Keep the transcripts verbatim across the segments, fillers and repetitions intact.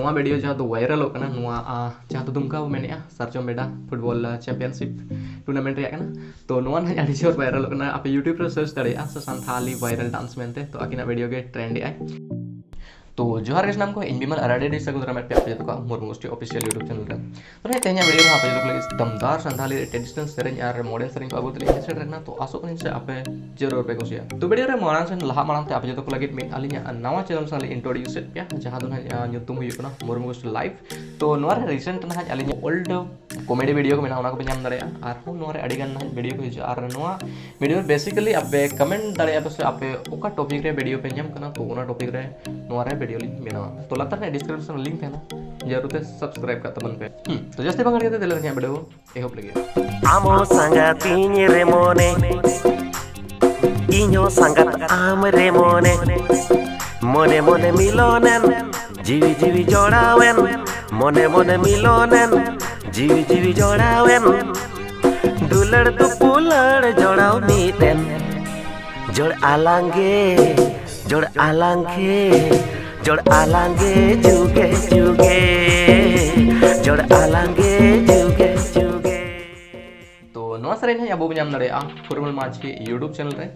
ᱱᱚᱣᱟ ᱵᱷᱤᱰᱤᱭᱳ ᱡᱟᱦᱟᱸ ᱫᱚ ᱵᱷᱟᱭᱨᱟᱞᱚᱜ ᱠᱟᱱᱟ, ᱱᱚᱣᱟ ᱟ, ᱡᱟᱦᱟᱸ ᱫᱚ ᱫᱩᱢᱠᱟ ᱵᱚ ᱢᱮᱱᱮᱫᱼᱟ ᱥᱟᱨᱡᱚᱢ ᱵᱮᱰᱟ ᱯᱷᱩᱴᱵᱚᱞ ᱪᱟᱢᱯᱤᱭᱟᱱᱥᱤᱯ ᱴᱩᱨᱱᱟᱢᱮᱱᱴ ᱨᱮᱭᱟᱜ ᱠᱟᱱᱟ᱾ ᱛᱚ ᱱᱚᱣᱟ ᱱᱟᱦᱟᱜ ᱟᱹᱰᱤ ᱡᱳᱨ ᱵᱷᱟᱭᱨᱟᱞᱚᱜ ᱠᱟᱱᱟ, ᱟᱯᱮ YouTube ᱨᱮ ᱥᱟᱨᱪ ᱫᱟᱲᱮᱭᱟᱜᱼᱟ ᱥᱮ ᱥᱟᱱᱛᱷᱟᱞᱤ ᱵᱷᱟᱭᱨᱟᱞ ᱰᱟᱱᱥ ᱢᱮᱱᱛᱮ, ᱛᱚ ᱟᱹᱠᱤᱱᱟᱜ ᱵᱷᱤᱰᱤᱭᱳ ᱜᱮ ᱴᱨᱮᱱᱰ ᱮᱫᱟᱭ᱾ ᱛᱚ ᱡᱚᱦᱟᱨ ᱜᱮ ᱥᱟᱱᱟᱢ ᱠᱚ, ᱤᱧ ᱵᱤᱢᱚᱞ ᱟᱨ ᱟᱹᱰᱤ ᱟᱹᱰᱤ ᱥᱟᱹᱜᱩᱱ ᱫᱟᱨᱟᱢᱮᱫ ᱯᱮᱭᱟ ᱟᱯᱮ ᱡᱚᱛᱚ ᱠᱚᱣᱟᱜ ᱢᱩᱨᱢᱩ ᱜᱳᱥᱴᱤ ᱚᱯᱷᱤᱥᱤᱭᱟᱞ YouTube ᱪᱮᱱᱮᱞ ᱨᱮ᱾ ᱛᱚ ᱦᱮᱸ, ᱛᱮᱦᱮᱧᱟᱜ ᱵᱷᱤᱰᱤᱭᱳ ᱨᱮ ᱟᱯᱮ ᱡᱚᱛᱚ ᱠᱚ ᱞᱟᱹᱜᱤᱫ ᱫᱚᱢᱫᱟᱨ ᱥᱟᱱᱛᱷᱟᱞᱤ ᱴᱨᱮᱰᱤᱥᱚᱱᱟᱞ ᱥᱮᱨᱮᱧ ᱟᱨ ᱢᱚᱰᱟᱨᱱ ᱥᱮᱨᱮᱧ ᱠᱚ ᱟᱹᱜᱩ ᱛᱮᱞᱤᱧ ᱦᱮᱡ ᱥᱮᱴᱮᱨ ᱟᱠᱟᱱᱟ᱾ ᱛᱚ ᱟᱥᱚᱜ ᱠᱟᱹᱱᱟᱹᱧ ᱥᱮ ᱟᱯᱮ ᱡᱟᱹᱨᱩᱲ ᱯᱮ ᱠᱩᱥᱤᱭᱟᱜᱼᱟ᱾ ᱛᱚ ᱵᱷᱤᱰᱤᱭᱳ ᱨᱮ ᱢᱟᱲᱟᱝ ᱥᱮᱱ ᱞᱟᱦᱟ ᱢᱟᱲᱟᱝ ᱛᱮ ᱟᱯᱮ ᱡᱚᱛᱚ ᱠᱚ ᱞᱟᱹᱜᱤᱫ ᱢᱤᱫ ᱟᱹᱞᱤᱧᱟᱜ ᱱᱟᱣᱟ ᱪᱮᱱᱮᱞ ᱥᱟᱶ ᱞᱤᱧ ᱤᱱᱴᱨᱳᱰᱤᱭᱩᱥ ᱮᱫ ᱯᱮᱭᱟ, ᱡᱟᱦᱟᱸ ᱫᱚ ᱱᱟᱦᱟᱜ, ᱟ, ᱧᱩᱛᱩᱢ ᱦᱩᱭᱩᱜ ᱠᱟᱱᱟ ᱢᱩᱨᱢᱩ ᱜᱳᱥᱴᱤ ᱞᱟᱭᱤᱵᱷ᱾ ᱛᱚ ᱱᱚᱣᱟ ᱨᱮ ᱨᱤᱥᱮᱱᱴ ᱱᱟᱦᱟᱜ ᱟᱹᱞᱤᱧ ᱳᱞᱰ ᱠᱚᱢᱮᱰᱤ ᱵᱷᱤᱰᱤᱭᱳ ᱠᱚ ᱢᱮᱱᱟᱜᱼᱟ, ᱚᱱᱟ ᱠᱚᱯᱮ ᱧᱟᱢ ᱫᱟᱲᱮᱭᱟᱜᱼᱟ᱾ ᱟᱨᱦᱚᱸ ᱱᱚᱣᱟ ᱨᱮ ᱟᱹᱰᱤ ᱜᱟᱱ ᱱᱟᱦᱟᱜ ᱵᱷᱤᱰᱤᱭᱳ ᱠᱚ ᱦᱤᱡᱩᱜᱼᱟ᱾ ᱟᱨ ᱱᱚᱣᱟ ᱵᱷᱤᱰᱤᱭᱳ ᱵᱮᱥᱤᱠᱟᱞᱤ ᱟᱯᱮ ᱠᱚᱢᱮᱱᱴ ᱫᱟᱲᱮᱭᱟᱜᱼᱟ ᱯᱮ ᱥᱮ ᱟᱯᱮ ᱚᱠᱟ ᱴᱚᱯᱤᱠ ᱨᱮ ᱵᱷᱤᱰᱤᱭᱳ ᱯᱮ ᱧᱟᱢ ᱠᱟᱱᱟ, ᱛᱚ ᱚᱱᱟ ᱴᱚᱯᱤᱠ ᱨᱮ ᱱᱚᱣᱟ ᱨᱮ ᱵᱷᱤᱰᱤᱭᱳ ᱞᱤᱧ ᱵᱮᱱᱟᱣᱟ᱾ ᱛᱚ ᱞᱟᱛᱟᱨ ᱨᱮ ᱰᱤᱥᱠᱨᱤᱯᱥᱚᱱ ᱨᱮ ᱞᱤᱝᱠ ᱛᱟᱦᱮᱱᱟ, ᱡᱟᱹᱨᱩᱲ ᱛᱮ ᱥᱟᱵᱥᱠᱨᱟᱭᱤᱵ ᱠᱟᱜ ᱛᱟᱵᱚᱱ ᱯᱮ᱾ ᱦᱩᱸ, ᱛᱚ ᱡᱟᱹᱥᱛᱤ ᱵᱟᱝ ᱜᱷᱟᱹᱲᱤᱡ ᱠᱟᱛᱮ ᱫᱮᱞᱟ ᱤᱧᱟᱹᱜ ᱵᱷᱤᱰᱤᱭᱳ ᱮᱦᱚᱵ ᱞᱟᱹᱜᱤᱫ᱾ ᱟᱢ ᱦᱚᱸ ᱥᱟᱸᱜᱟᱛᱤᱧ ᱨᱮ ᱢᱚᱱᱮ, ᱤᱧ ᱦᱚᱸ ᱥᱟᱸᱜᱟᱛ ᱟᱢ ᱨᱮ ᱢᱚᱱᱮ᱾ ᱢᱚᱱᱮ ᱢᱚᱱᱮ ᱢᱤᱞᱚᱱᱮᱱ, ᱡᱤᱣᱤ ᱡᱤᱣᱤ ᱡᱚᱲᱟᱣᱮᱱ᱾ ᱢᱚᱱᱮ ᱢᱚᱱᱮ ᱢᱤᱞᱚᱱᱮᱱ, ᱡᱤᱣᱤ ᱡᱤᱣᱤ ᱡᱚᱲᱟᱣᱮᱱ᱾ ᱫᱩᱞᱟᱹᱲ ᱫᱩᱯᱩᱞᱟᱹᱲ ᱡᱚᱲᱟᱣ ᱢᱤᱫ ᱮᱱ᱾ ᱡᱚᱲ ᱟᱞᱟᱝ ᱜᱮ, ᱡᱚᱲ ᱟᱞᱟᱝ ᱜᱮ, ᱡᱚᱲ ᱟᱞᱟᱝ ᱜᱮ ᱡᱩᱜᱮ ᱡᱩᱜᱮ᱾ ᱡᱚᱲ ᱟᱞᱟᱝ ᱜᱮ ᱡᱩᱜᱮ ᱡᱩᱜᱮ᱾ ᱛᱚ ᱱᱚᱣᱟ ᱥᱮᱨᱮᱧ ᱦᱟᱸᱜ ᱟᱵᱚ ᱵᱚᱱ ᱧᱟᱢ ᱫᱟᱲᱮᱭᱟᱜᱼᱟ ᱯᱷᱩᱨᱢᱩᱞ ᱢᱟᱹᱡᱷᱤ YouTube ᱪᱮᱱᱮᱞ ᱨᱮ᱾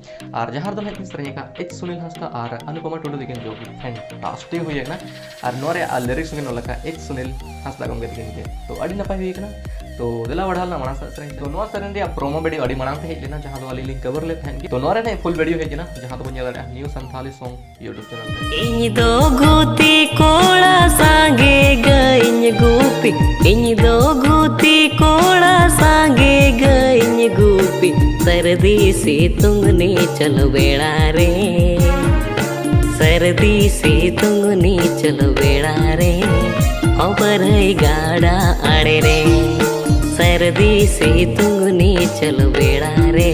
ᱟᱨ ᱡᱟᱦᱟᱸ ᱨᱮᱫᱚ ᱱᱟᱦᱟᱜ ᱠᱤᱱ ᱥᱮᱨᱮᱧ ᱟᱠᱟᱫ ᱮᱪ ᱥᱩᱱᱤᱞ ᱦᱟᱸᱥᱫᱟ ᱟᱨ ᱚᱱᱩᱯᱚᱢᱟ ᱴᱩᱰᱩ ᱛᱟᱹᱠᱤᱱ, ᱡᱚ ᱯᱷᱮᱱᱴᱟᱥᱴᱤᱠ ᱦᱩᱭ ᱟᱠᱟᱱᱟ᱾ ᱟᱨ ᱱᱚᱣᱟ ᱨᱮᱭᱟᱜ ᱞᱤᱨᱤᱠᱥ ᱦᱚᱸᱠᱤᱱ ᱚᱞ ᱟᱠᱟᱫ ᱮᱪ ᱥᱩᱱᱤᱞ ᱦᱟᱸᱥᱫᱟ ᱜᱚᱢᱠᱮ ᱛᱟᱹᱠᱤᱱ ᱜᱮ᱾ ᱛᱚ ᱟᱹᱰᱤ ᱱᱟᱯᱟᱭ ᱦᱩᱭ ᱟᱠᱟᱱᱟ᱾ ᱛᱚ ᱫᱮᱞᱟ ᱵᱟᱲᱦᱟᱣ ᱞᱮᱱᱟ ᱢᱟᱲᱟᱝ ᱥᱮᱫ ᱥᱮᱨᱮᱧ᱾ ᱛᱚ ᱱᱚᱣᱟ ᱥᱮᱨᱮᱧ ᱨᱮᱭᱟᱜ ᱯᱨᱳᱢᱳ ᱵᱷᱤᱰᱤᱭᱳ ᱟᱹᱰᱤ ᱢᱟᱲᱟᱝ ᱛᱮ ᱦᱮᱡ ᱞᱮᱱᱟ, ᱡᱟᱦᱟᱸ ᱫᱚ ᱟᱹᱞᱤᱧ ᱞᱤᱧ ᱠᱚᱵᱷᱟᱨ ᱞᱮᱫ ᱛᱟᱦᱮᱸᱫ ᱜᱮ᱾ ᱛᱚ ᱱᱚᱣᱟ ᱨᱮ ᱱᱟᱦᱟᱜ ᱯᱷᱩᱞ ᱵᱷᱤᱰᱤᱭᱳ ᱦᱮᱡ ᱮᱱᱟ, ᱡᱟᱦᱟᱸ ᱫᱚᱵᱚᱱ ᱧᱮᱞ ᱫᱟᱲᱮᱭᱟᱜᱼᱟ ᱱᱤᱭᱩ ᱥᱟᱱᱛᱷᱟᱞᱤ ᱥᱚᱝ YouTube ᱪᱮᱱᱮᱞ ᱨᱮ᱾ ᱤᱧ ᱫᱚ ᱜᱩᱛᱤ ᱠᱚᱲᱟ ᱥᱟᱸᱜᱮ ᱜᱟᱹᱭᱤᱧ ᱜᱩᱯᱤ, ᱤᱧ ᱫᱚ ᱜᱩᱛᱤ ᱠᱚᱲᱟ ᱥᱟᱸᱜᱮ ᱜᱟᱹᱭᱤᱧ ᱜᱩᱯᱤ᱾ ᱥᱟᱹᱨᱫᱤ ᱥᱤᱛᱩᱝ ᱱᱤᱪᱚᱞ ᱵᱮᱲᱟ ᱨᱮ, ᱥᱟᱹᱨᱫᱤ ᱥᱤᱛᱩᱝ ᱱᱤᱪᱚᱞ ᱵᱮᱲᱟ ᱨᱮ, ᱚᱵᱚᱨᱟᱹᱭ ᱜᱟᱰᱟ ᱟᱲᱮ ᱨᱮ᱾ ᱥᱟᱹᱨᱫᱤ ᱥᱤᱛᱩᱝ ᱱᱤᱪᱚᱞ ᱵᱮᱲᱟ ᱨᱮ,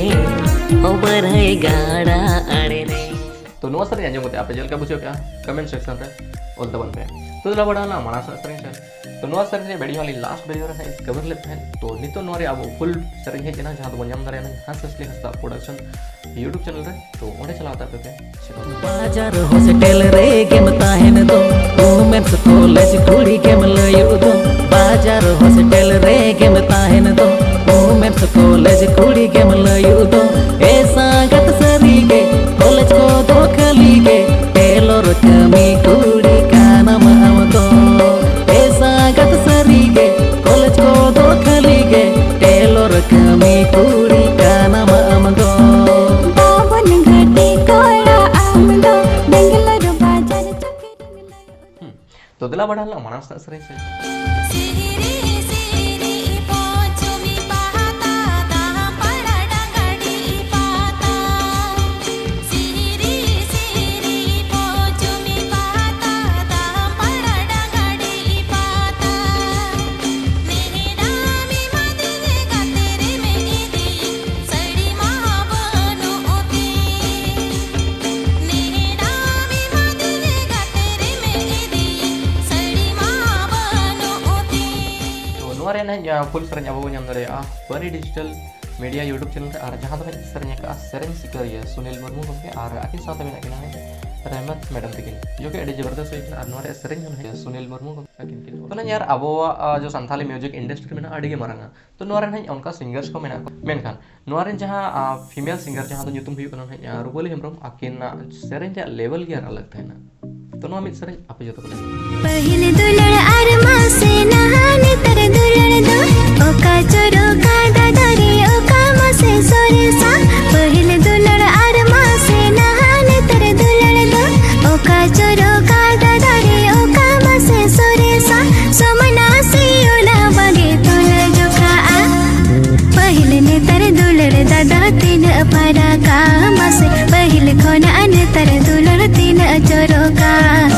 ᱚᱵᱚᱨᱟᱹᱭ ᱜᱟᱰᱟ ᱟᱲᱮ ᱨᱮ᱾ ᱛᱚ ᱱᱚᱣᱟ ᱥᱮᱨᱮᱧ ᱟᱸᱡᱚᱢ ᱠᱟᱛᱮ ᱟᱯᱮ ᱪᱮᱫ ᱞᱮᱠᱟ ᱵᱩᱡᱷᱟᱹᱣ ᱠᱮᱜᱼᱟ? ᱠᱚᱢᱮᱱᱴ ᱥᱮᱠᱥᱚᱱ ᱨᱮ ᱚᱞ ᱛᱟᱵᱚᱱ ᱯᱮ᱾ ᱛᱚ ᱫᱮᱞᱟ ᱵᱟᱲᱟ ᱦᱟᱞᱟᱝ ᱢᱟᱲᱟᱝ ᱥᱮᱱᱟᱜ ᱥᱮᱨᱮᱧ ᱥᱮᱫ᱾ ᱛᱚ ᱱᱚᱣᱟ ᱥᱮᱨᱮᱧ ᱨᱮᱭᱟᱜ ᱵᱷᱤᱰᱤᱭᱳ ᱟᱹᱞᱤᱧ ᱞᱟᱥᱴ ᱵᱷᱤᱰᱤᱭᱳ ᱨᱮ ᱦᱟᱸᱜ ᱤᱧ ᱠᱚᱵᱷᱟᱨ ᱞᱮᱫ ᱛᱟᱦᱮᱸᱫ᱾ ᱛᱚ ᱱᱤᱛᱚᱜ ᱱᱚᱣᱟ ᱨᱮᱭᱟᱜ ᱟᱵᱚ ᱯᱷᱩᱞ ᱥᱮᱨᱮᱧ ᱦᱮᱡ ᱮᱱᱟ, ᱡᱟᱦᱟᱸ ᱫᱚᱵᱚᱱ ᱧᱟᱢ ᱫᱟᱲᱮᱭᱟᱜᱼᱟ ᱦᱟᱸᱥ ᱦᱟᱸᱥᱞᱤ ᱦᱟᱸᱥᱫᱟ ᱯᱨᱚᱰᱟᱠᱥᱚᱱ YouTube ᱪᱮᱱᱮᱞ ᱨᱮ᱾ ᱛᱚ ᱚᱸᱰᱮ ᱪᱟᱞᱟᱣ ᱠᱟᱛᱮ ᱟᱯᱮ ᱯᱮ ᱪᱮᱠ ᱟᱣᱩᱴ᱾ ᱵᱟᱡᱟᱨ ᱦᱳᱥᱴᱮᱞ ᱨᱮᱜᱮᱢ ᱛᱟᱦᱮᱱ ᱫᱚ, ᱣᱩᱢᱮᱱᱥ ᱠᱚᱞᱮᱡᱽ ᱠᱩᱲᱤ ᱜᱮᱢ ᱞᱟᱹᱭᱩᱜ ᱫᱚ᱾ ᱵᱟᱡᱟᱨ ᱦᱳᱥᱴᱮᱞ ᱨᱮᱜᱮᱢ ᱛᱟᱦᱮᱱ ᱫᱚ, ᱣᱩᱢᱮᱱᱥ ᱠᱚᱞᱮᱡᱽ ᱠᱩᱲᱤ ᱜᱮᱢ ᱞᱟᱹᱭᱩᱜ ᱫᱚ᱾ ᱮ ᱥᱟᱸᱜᱟᱛ ᱥᱟᱹᱨᱤ ᱜᱮ ᱠᱚᱞᱮᱡᱽ ᱠᱚᱫᱚ ᱠᱷᱟᱹᱞᱤ ᱜᱮ, ᱴᱮᱞᱚᱨ ᱠᱟᱹᱢᱤ ᱠᱩᱲᱤ ᱠᱟᱱᱟᱢ ᱟᱢ ᱫᱚ᱾ ᱮ ᱥᱟᱸᱜᱟᱛ ᱥᱟᱹᱨᱤ ᱜᱮ ᱠᱚᱞᱮᱡᱽ ᱠᱚᱫᱚ ᱠᱷᱟᱹᱞᱤ ᱜᱮ, ᱴᱮᱞᱚᱨ ᱠᱟᱹᱢᱤ ᱠᱩᱲᱤ ᱠᱟᱱᱟᱢ ᱟᱢ ᱫᱚ᱾ ᱵᱟᱵᱚᱱ ᱜᱷᱟᱹᱴᱤ ᱠᱚᱲᱟ ᱟᱢ ᱫᱚ, ᱵᱮᱝᱜᱟᱞᱳᱨ ᱵᱟᱡᱟᱨ ᱪᱟᱹᱠᱨᱤᱢ ᱞᱟᱹᱭ᱾ ᱦᱩᱸ᱾ ᱛᱚ ᱫᱮᱞᱟ ᱵᱟᱲᱟ ᱦᱟᱞᱟᱝ ᱢᱟᱲᱟᱝ ᱥᱮᱱᱟᱜ ᱥᱮᱨᱮᱧ ᱥᱮᱫ᱾ ᱥᱤᱦᱤᱨᱤ ᱥᱤᱦᱤᱨᱤ ᱯᱚᱪᱷᱩᱢᱤ ᱯᱟᱦᱴᱟ, ᱫᱟᱢᱯᱟᱲᱟ ᱰᱟᱝᱜᱟᱰᱤ ᱯᱟᱛᱟ᱾ ᱥᱤᱦᱤᱨᱤ ᱥᱤᱦᱤᱨᱤ ᱯᱚᱪᱷᱩᱢᱤ ᱯᱟᱦᱴᱟ, ᱫᱟᱢᱯᱟᱲᱟ ᱰᱟᱝᱜᱟᱰᱤ ᱯᱟᱛᱟ᱾ ᱱᱮᱦᱮᱰᱟᱢ ᱮᱢᱟᱫᱤᱧ ᱜᱟᱛᱮ ᱨᱮᱢ ᱤᱫᱤ, ᱥᱟᱹᱲᱤ ᱢᱟ ᱵᱟᱹᱱᱩᱜ ᱛᱤᱧ᱾ ᱱᱮᱦᱮᱰᱟᱢ ᱮᱢᱟᱫᱤᱧ ᱜᱟᱛᱮ ᱨᱮᱢ ᱤᱫᱤ, ᱥᱟᱹᱲᱤ ᱢᱟ ᱵᱟᱹᱱᱩᱜ ᱛᱤᱧ᱾ ᱛᱚ ᱱᱚᱣᱟ ᱨᱮ ᱱᱟᱦᱟᱜ ᱯᱷᱩᱞ ᱥᱮᱨᱮᱧ ᱟᱵᱚ ᱵᱚᱱ ᱧᱟᱢ ᱫᱟᱲᱮᱭᱟᱜᱼᱟ ᱯᱟᱹᱨᱤ ᱰᱤᱡᱤᱴᱟᱞ ᱢᱤᱰᱤᱭᱟ YouTube ᱪᱮᱱᱮᱞ ᱨᱮ᱾ ᱟᱨ ᱡᱟᱦᱟᱸ ᱫᱚ ᱱᱟᱦᱟᱜ ᱥᱮᱨᱮᱧ ᱟᱠᱟᱫᱼᱟ ᱥᱮᱨᱮᱧ ᱥᱤᱠᱟᱹᱨᱤᱭᱟᱹ ᱥᱩᱱᱤᱞ ᱢᱩᱨᱢᱩ ᱜᱚᱢᱠᱮ, ᱟᱨ ᱟᱹᱠᱤᱱ ᱥᱟᱶᱛᱮ ᱢᱮᱱᱟᱜ ᱠᱤᱱᱟ ᱱᱟᱦᱟᱜ ᱨᱮᱦᱢᱟᱛ ᱢᱮᱰᱟᱢ ᱛᱟᱹᱠᱤᱱ, ᱡᱚᱠᱷᱮᱡ ᱟᱹᱰᱤ ᱡᱚᱵᱚᱨᱫᱚᱥ ᱦᱩᱭ ᱠᱟᱱᱟ᱾ ᱟᱨ ᱱᱚᱣᱟ ᱨᱮᱭᱟᱜ ᱥᱮᱨᱮᱧ ᱦᱚᱸ ᱱᱟᱦᱟᱜ ᱥᱩᱱᱤᱞ ᱢᱩᱨᱢᱩ ᱜᱚᱢᱠᱮ ᱟᱹᱠᱤᱱ ᱠᱤᱱ ᱚᱞ᱾ ᱛᱚ ᱱᱟᱦᱟᱜ ᱟᱨ ᱟᱵᱚᱣᱟᱜ, ᱟ, ᱡᱚ ᱥᱟᱱᱛᱷᱟᱞᱤ ᱢᱤᱭᱩᱡᱤᱠ ᱤᱱᱰᱟᱥᱴᱨᱤ ᱢᱮᱱᱟᱜᱼᱟ, ᱟᱹᱰᱤ ᱜᱮ ᱢᱟᱨᱟᱝᱟ᱾ ᱛᱚ ᱱᱚᱣᱟ ᱨᱮ ᱱᱟᱦᱟᱜ ᱚᱱᱠᱟ ᱥᱤᱝᱜᱟᱨᱥ ᱠᱚ ᱢᱮᱱᱟᱜ ᱠᱚᱣᱟ, ᱢᱮᱱᱠᱷᱟᱱ ᱱᱚᱣᱟ ᱨᱮᱱ ᱡᱟᱦᱟᱸ, ᱟ, ᱯᱷᱤᱢᱮᱞ ᱥᱤᱝᱜᱟᱨ ᱡᱟᱦᱟᱸ ᱫᱚ ᱧᱩᱛᱩᱢ ᱦᱩᱭᱩᱜ ᱠᱟᱱᱟ ᱱᱟᱦᱟᱜ, ᱟ, ᱨᱩᱯᱟᱹᱞᱤ ᱦᱮᱢᱵᱨᱚᱢ, ᱟᱹᱠᱤᱱᱟᱜ ᱥᱮᱨᱮᱧ ᱨᱮᱭᱟᱜ ᱞᱮᱵᱮᱞ ᱜᱮ ᱟᱨ ᱟᱞᱟᱜᱽ ᱛᱟᱦᱮᱱᱟ᱾ ᱛᱚ ᱱᱚᱣᱟ ᱢᱤᱫ ᱥᱮᱨᱮᱧ ᱟᱯᱮ ᱡᱚᱛᱚ ᱠᱚ ᱞᱟᱹᱜᱤᱫ᱾ ᱯᱟᱹᱦᱤᱞ ᱫᱩᱞᱟᱹᱲ ᱟᱨ ᱢᱟᱥᱮ ᱱᱟᱦᱟᱜ ᱱᱮᱛᱟᱨ ᱫᱩᱞᱟᱹᱲ ᱫᱚ, ᱚᱠᱟ ᱪᱚᱨᱚᱠᱟ ᱫᱟᱫᱟ ᱨᱮ ᱚᱠᱟ ᱢᱟᱥᱮ ᱥᱚᱨᱮᱥᱟ᱾ ᱯᱟᱹᱦᱤᱞ ᱫᱩᱞᱟᱹᱲ ᱟᱨ ᱢᱟᱥᱮ ᱱᱟᱦᱟᱜ ᱱᱮᱛᱟᱨ ᱫᱩᱞᱟᱹᱲ ᱫᱚ, ᱚᱠᱟ ᱪᱚᱨᱚᱠᱟ ᱫᱟᱫᱟ ᱨᱮ ᱚᱠᱟ ᱢᱟᱥᱮ ᱥᱚᱨᱮᱥᱟ᱾ ᱥᱚᱢᱟᱱᱟ ᱥᱤᱭᱚᱞᱟ ᱵᱟᱜᱮ ᱛᱩᱞᱟᱹ ᱡᱚᱠᱷᱟᱜᱼᱟ᱾ ᱯᱟᱹᱦᱤᱞ ᱱᱮᱛᱟᱨ ᱫᱩᱞᱟᱹᱲ ᱫᱟᱫᱟ ᱛᱤᱱᱟᱹᱜ ᱯᱷᱟᱨᱟᱠᱟ, ᱢᱟᱥᱮ ᱯᱟᱹᱦᱤᱞ ᱠᱷᱚᱱᱟᱜ ᱱᱮᱛᱟᱨ ᱫᱩᱞᱟᱹᱲ ᱛᱤᱱᱟᱹᱜ ᱪᱚᱨᱚᱠᱟ᱾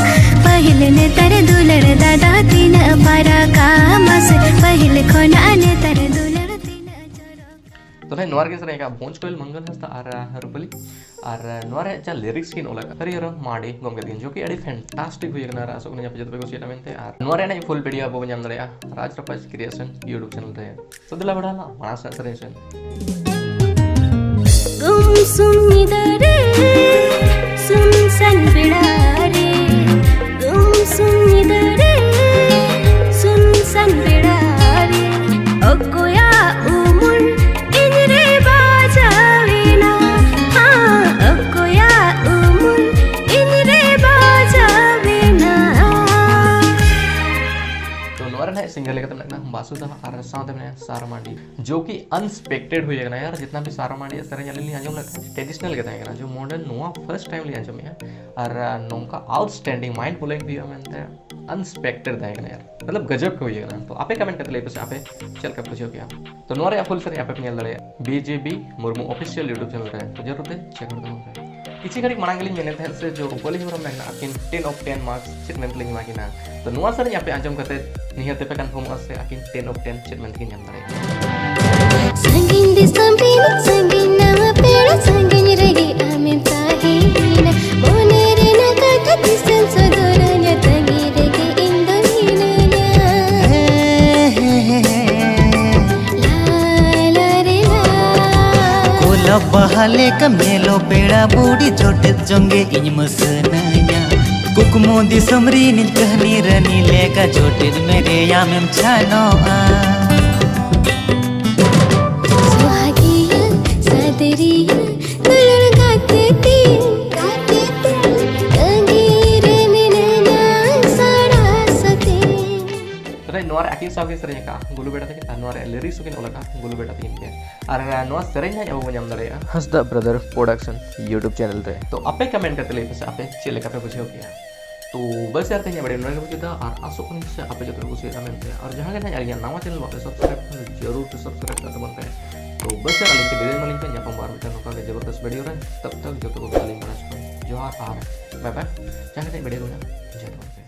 ᱯᱟᱹᱦᱤᱞ ᱱᱮᱛᱟᱨ ᱫᱩᱞᱟᱹᱲ ᱫᱟᱫᱟ ᱛᱤᱱᱟᱹᱜ ᱯᱷᱟᱨᱟᱠᱟ, ᱢᱟᱥᱮ ᱯᱟᱹᱦᱤᱞ ᱠᱷᱚᱱᱟᱜ ᱱᱮᱛᱟᱨ ᱫᱩᱞᱟᱹᱲ ᱛᱤᱱᱟᱹᱜ ᱪᱚᱨᱚᱠᱟ᱾ ᱛᱚᱵᱮ ᱱᱚᱣᱟ ᱨᱮᱜᱮ ᱥᱮᱨᱮᱧ ᱟᱠᱟᱫ ᱵᱷᱚᱸᱡᱽ ᱠᱚᱭᱮᱞ ᱢᱚᱝᱜᱚᱞ ᱦᱟᱸᱥᱫᱟ ᱟᱨ ᱨᱩᱯᱟᱹᱞᱤ᱾ ᱟᱨ ᱱᱚᱣᱟ ᱨᱮᱭᱟᱜ ᱡᱟᱦᱟᱸ ᱞᱤᱨᱤᱠᱥ ᱠᱤᱱ ᱚᱞ ᱟᱠᱟᱫ ᱦᱟᱹᱨᱤᱦᱚᱨ ᱢᱟᱨᱰᱤ ᱜᱚᱢᱠᱮ ᱛᱟᱹᱠᱤᱱ, ᱡᱚ ᱠᱤ ᱟᱹᱰᱤ ᱯᱷᱮᱱᱴᱟᱥᱴᱤᱠ ᱦᱩᱭ ᱟᱠᱟᱱᱟ ᱟᱨ ᱟᱥᱚᱜ ᱠᱟᱹᱱᱟᱹᱧ ᱟᱯᱮ ᱡᱚᱛᱚ ᱯᱮ ᱠᱩᱥᱤᱭᱟᱜᱼᱟ ᱢᱮᱱᱛᱮ᱾ ᱟᱨ ᱱᱚᱣᱟ ᱨᱮᱭᱟᱜ ᱯᱷᱩᱞ ᱵᱷᱤᱰᱤᱭᱳ ᱟᱵᱚ ᱵᱚᱱ ᱧᱟᱢ ᱫᱟᱲᱮᱭᱟᱜᱼᱟ ᱨᱟᱡᱽ ᱨᱟᱯᱟᱡᱽ ᱠᱨᱤᱭᱮᱥᱚᱱ YouTube ᱪᱮᱱᱮᱞ ᱨᱮ᱾ ᱛᱚ ᱫᱮᱞᱟ ᱵᱟᱲᱟ ᱞᱟᱝ ᱢᱟᱲᱟᱝ ᱥᱮᱫ ᱥᱮᱨᱮᱧ ᱥᱮᱱ᱾ ᱜᱩᱢᱥᱩᱢ ᱧᱤᱫᱟᱹ ᱨᱮ ᱥᱩᱱᱥᱟᱱ ᱵᱮᱲᱟ ᱨᱮ, ᱜᱩᱢᱥᱩᱢ ᱧᱤᱫᱟᱹ ᱨᱮ ᱥᱩᱱᱥᱟᱱ ᱵᱮᱲᱟ ᱨᱮ, ᱚᱠᱚᱭᱟᱜ ᱩᱢᱩᱞ ᱤᱧ ᱨᱮ ᱵᱟᱡᱟᱣᱮᱱᱟ? ᱦᱟᱸ, ᱚᱠᱚᱭᱟᱜ ᱩᱢᱩᱞ ᱤᱧ ᱨᱮ ᱵᱟᱡᱟᱣᱮᱱᱟ? ᱛᱚ ᱱᱚᱣᱟ ᱨᱮᱱᱟᱜ ᱥᱤᱝᱜᱟᱨ ᱞᱮᱠᱟᱛᱮ ᱢᱮᱱᱟᱜ ᱠᱟᱱᱟ ᱵᱟᱥᱩᱫᱟ ᱟᱨ ᱥᱟᱶᱛᱮ ᱢᱮᱱᱟᱜᱼᱟ ᱥᱟᱨᱟ ᱢᱟᱨᱰᱤ, ᱡᱚ ᱠᱤ ᱟᱱᱥᱯᱮᱠᱴᱮᱰ ᱦᱩᱭ ᱟᱠᱟᱱᱟ ᱭᱟᱨ᱾ ᱡᱤᱛᱱᱟ ᱵᱷᱤ ᱥᱟᱨᱟ ᱢᱟᱨᱰᱤ ᱭᱟᱜ ᱥᱮᱨᱮᱧ ᱟᱹᱞᱤᱧ ᱞᱤᱧ ᱟᱸᱡᱚᱢ ᱞᱮᱫ ᱛᱟᱦᱮᱸᱫ, ᱴᱨᱮᱰᱤᱥᱚᱱᱟᱞ ᱜᱮ ᱛᱟᱦᱮᱸ ᱠᱟᱱᱟ, ᱡᱚ ᱢᱚᱰᱟᱨᱱ ᱱᱚᱣᱟ ᱯᱷᱟᱨᱥᱴ ᱴᱟᱭᱤᱢ ᱞᱤᱧ ᱟᱸᱡᱚᱢᱮᱫᱼᱟ᱾ ᱟᱨ ᱱᱚᱝᱠᱟ ᱟᱣᱩᱴᱥᱴᱮᱱᱰᱤᱝ ᱢᱟᱭᱤᱱᱰ ᱵᱞᱳᱭᱤᱝ ᱦᱩᱭᱩᱜᱼᱟ ᱢᱮᱱᱛᱮ ᱟᱱᱥᱯᱮᱠᱴᱮᱰ ᱛᱟᱦᱮᱸ ᱠᱟᱱᱟ ᱭᱟᱨ, ᱢᱚᱛᱞᱚᱵ ᱜᱟᱡᱚᱵ ᱜᱮ ᱦᱩᱭ ᱟᱠᱟᱱᱟ᱾ ᱛᱚ ᱟᱯᱮ ᱠᱚᱢᱮᱱᱴ ᱠᱟᱛᱮ ᱞᱟᱹᱭ ᱯᱮᱥᱮ ᱟᱯᱮ ᱪᱮᱫ ᱞᱮᱠᱟ ᱯᱮ ᱵᱩᱡᱷᱟᱹᱣ ᱠᱮᱜᱼᱟ᱾ ᱛᱚ ᱱᱚᱣᱟ ᱨᱮᱭᱟᱜ ᱯᱷᱩᱞ ᱥᱮᱨᱮᱧ ᱟᱯᱮ ᱯᱮ ᱧᱮᱞ ᱫᱟᱲᱮᱭᱟᱜᱼᱟ B J B Murmu official YouTube channel ᱨᱮ, ᱛᱚ ᱡᱟᱹᱨᱩᱲ ᱛᱮ ᱪᱮᱠ ᱠᱟᱛᱮ ᱯᱮ᱾ ᱠᱤᱪᱷᱩ ᱜᱷᱟᱹᱲᱤᱡ ᱢᱟᱲᱟᱝ ᱜᱮᱞᱤᱧ ᱢᱮᱱᱮᱫ ᱛᱟᱦᱮᱸᱫ ᱥᱮ ᱡᱚ ᱨᱩᱯᱟᱹᱞᱤ ᱦᱮᱢᱵᱨᱚᱢ ᱢᱮᱱᱟᱜ ᱟᱹᱠᱤᱱ ᱴᱮᱱ ᱚᱯᱷ ᱴᱮᱱ ᱢᱟᱨᱠᱥ ᱪᱮᱫ ᱢᱮᱱᱛᱮᱞᱤᱧ ᱮᱢᱟ ᱠᱤᱱᱟ᱾ ᱛᱚ ᱱᱚᱣᱟ ᱥᱮᱨᱮᱧ ᱟᱯᱮ ᱟᱸᱡᱚᱢ ᱠᱟᱛᱮ ᱱᱤᱦᱟᱹᱛ ᱯᱮ ᱠᱚᱱᱯᱷᱟᱨᱢᱚᱜᱼᱟ ᱥᱮ ᱟᱹᱠᱤᱱ ᱴᱮᱱ ᱚᱯᱷ ᱴᱮᱱ ᱪᱮᱫ ᱢᱮᱱᱛᱮ ᱠᱤᱱ ᱧᱟᱢ ᱫᱟᱲᱮᱭᱟᱜᱼᱟ᱾ ᱥᱟᱺᱜᱤᱧ ᱫᱤᱥᱚᱢ ᱨᱤᱱ ᱥᱟᱺᱜᱤᱧ ᱱᱟᱣᱟ ᱯᱮᱲᱟ ᱥᱟᱺᱜᱤᱧ ᱨᱮᱜᱮ ᱟᱢᱮᱢ ᱛᱟᱦᱮᱸᱭᱮᱱᱟ᱾ ᱢᱚᱱᱮ ᱨᱮᱱᱟᱜ ᱠᱟᱛᱷᱟ ᱛᱤᱥᱮᱢ ᱥᱚᱫᱚᱨᱟᱹᱧᱟ, ᱛᱟᱺᱜᱤ ᱨᱮᱜᱮ ᱤᱧ ᱫᱚ ᱦᱤᱱᱟᱹᱧᱟ᱾ ᱞᱟ, ᱞᱟ ᱨᱮ ᱞᱟ᱾ ᱜᱳᱞᱟᱯ ᱵᱟᱦᱟ ᱞᱮᱠᱟᱢ ᱧᱮᱞᱚᱜ ᱯᱮᱲᱟ ᱵᱩᱰᱤ, ᱡᱚᱴᱮᱫ ᱡᱚᱝᱜᱮ ᱤᱧ ᱢᱟᱹᱥᱟᱹᱱᱟᱹᱧᱟ᱾ ᱠᱩᱠᱢᱩ ᱫᱤᱥᱚᱢ ᱨᱤᱱᱤᱡ ᱠᱟᱹᱦᱱᱤ ᱨᱟᱹᱱᱤ ᱞᱮᱠᱟ, ᱡᱚᱴᱮᱫ ᱢᱮᱨᱮ ᱟᱢᱮᱢ ᱪᱷᱟᱱᱚᱜᱼᱟ᱾ ᱥᱚᱦᱟᱜᱤᱭᱟᱹ ᱥᱟᱫᱨᱤᱭᱟᱹ ᱫᱩᱞᱟᱹᱲ ᱜᱟᱛᱮ ᱛᱤᱧ, ᱜᱟᱛᱮ ᱛᱤᱧ, ᱛᱟᱺᱜᱤ ᱨᱮ ᱢᱤᱱᱟᱹᱧᱟ ᱥᱟᱲᱟ ᱥᱟᱛᱮ᱾ ᱛᱚᱵᱮ ᱱᱚᱣᱟ ᱨᱮ ᱟᱹᱠᱤᱱ ᱥᱟᱶ ᱠᱤᱱ ᱥᱮᱨᱮᱧ ᱟᱠᱟᱫᱼᱟ ᱜᱩᱞᱩ ᱵᱮᱴᱟ ᱛᱟᱹᱠᱤᱱ, ᱟᱨ ᱱᱚᱣᱟ ᱨᱮ ᱞᱤᱨᱤᱠᱥ ᱦᱚᱸᱠᱤᱱ ᱚᱞ ᱟᱠᱟᱫᱼᱟ ᱜᱩᱞᱩ ᱵᱮᱴᱟ ᱛᱟᱹᱠᱤᱱ ᱜᱮ᱾ ᱟᱨ ᱱᱚᱣᱟ ᱥᱮᱨᱮᱧ ᱦᱟᱸᱜ ᱟᱵᱚ ᱵᱚᱱ ᱧᱟᱢ ᱫᱟᱲᱮᱭᱟᱜᱼᱟ ᱦᱟᱸᱥᱫᱟ ᱵᱨᱟᱫᱟᱨ ᱯᱨᱚᱰᱟᱠᱥᱚᱱ YouTube ᱪᱮᱱᱮᱞ ᱨᱮ᱾ ᱛᱚ ᱟᱯᱮ ᱠᱚᱢᱮᱱᱴ ᱠᱟᱛᱮ ᱞᱟᱹᱭ ᱯᱮᱥᱮ ᱟᱯᱮ ᱪᱮᱫ ᱞᱮᱠᱟ ᱯᱮ ᱵᱩᱡᱷᱟᱹᱣ ᱠᱮᱜᱼᱟ᱾ ᱛᱚ ᱵᱟᱥ ᱭᱟᱨ, ᱛᱮᱦᱮᱧᱟᱜ ᱵᱷᱤᱰᱤᱭᱳ ᱱᱚᱰᱮ ᱜᱮ ᱢᱩᱪᱟᱹᱫᱟ, ᱟᱨ ᱟᱥᱚᱜ ᱠᱟᱹᱱᱟᱹᱧ ᱥᱮ ᱟᱯᱮ ᱡᱚᱛᱚ ᱯᱮ ᱠᱩᱥᱤᱭᱟᱜᱼᱟ ᱢᱮᱱᱛᱮ᱾ ᱟᱨ ᱡᱟᱦᱟᱸ ᱜᱮ ᱱᱟᱦᱟᱜ ᱟᱹᱞᱤᱧᱟᱜ ᱱᱟᱣᱟ ᱪᱮᱱᱮᱞ ᱵᱟᱯᱮ ᱥᱟᱵᱥᱠᱨᱟᱭᱤᱵ ᱠᱷᱟᱱ ᱡᱟᱹᱨᱩᱲ ᱯᱮ ᱥᱟᱵᱥᱠᱨᱟᱭᱤᱵ ᱠᱟᱜ ᱛᱟᱵᱚᱱ ᱯᱮ᱾ ᱛᱚ ᱵᱟᱥ ᱭᱟᱨ, ᱟᱹᱞᱤᱧ ᱴᱷᱮᱱ ᱵᱤᱫᱟᱹᱭ ᱮᱢᱟᱞᱤᱧ ᱯᱮ, ᱧᱟᱯᱟᱢ ᱟᱨ ᱢᱤᱫᱴᱟᱝ ᱱᱚᱝᱠᱟ ᱜᱮ ᱡᱚᱵᱚᱨᱫᱚᱥ ᱵᱷᱤᱰᱤᱭᱳ ᱨᱮ᱾ ᱛᱚᱵ ᱛᱚᱠ ᱡᱚᱛᱚ ᱠᱚᱜᱮ ᱟᱹᱞᱤᱧ ᱯᱟᱦᱴᱟ ᱥᱮᱫ ᱠᱷᱚᱱ ᱡᱚᱦᱟᱨ ᱟᱨ ᱵᱟᱭ ᱵᱟᱭ᱾ ᱡᱟᱦᱟᱸ ᱜᱮ ᱱᱟᱦᱟᱜ ᱵᱷᱤᱰᱤᱭᱳ ᱠᱚ ᱢᱮᱱᱟᱜᱼᱟ, ᱡᱚᱛᱚ ᱠᱚᱜᱮ